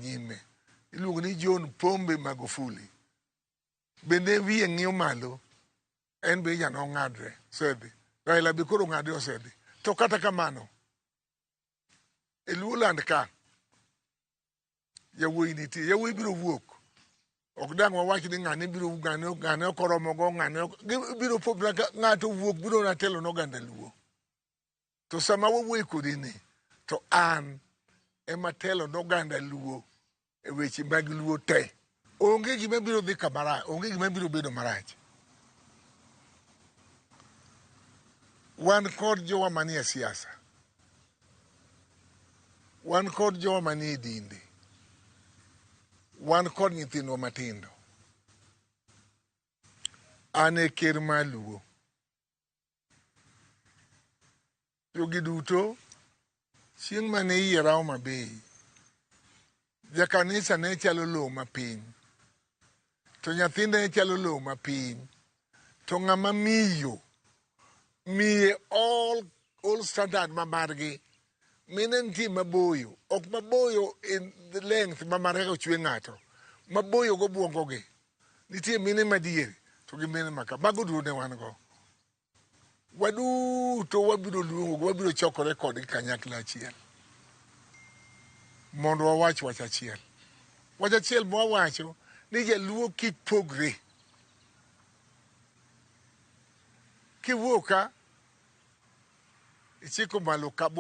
nyime iluongo ni John Pombe Magufuli bende wiye ng'iyo malo en be inya nong'adre osedhi. Raila be koro ong'adre osedhi. To kata kamano e Luoland ka yawuoyi nitie, yawuoyi biro wuok. Ok dang' wawach ni ng'ane biro ng'ane ng'ane ok oromogo ng'ane ok biro pogre ka ng'ato wuok biro na telo n'oganda Luo. To sama wawuoyo kodi ni to an ema telo n'oganda Luo e weche mag Luo te. Onge gima biro dhi kamara, onge gima biro bedo marach. Wan kod jowa manie siasa. Wan kod jowa manie dinde. Wan kod nyithindwa matindo. An e ker mar Luo. Jogi duto chieng' mane iyiera Homa Bay, jakanisa ne chalo lowo mapiny, to nyathine ne chalo lowo mapiny, to ng'ama miyo miye all standard ma margi mine nitie maboyo ok maboyo in the length ma mar kaka ochwe ng'ato maboyo gobwongo gi nitie mine madiere to gi mine maka mago duto ne wan go waduto wabiro luongo wabiro chokore kodgi kanyakla achiel mondo wawach wach achiel wach achiel mwawacho ni jaluo kik pogre kiwuok ka ichiko malo ka.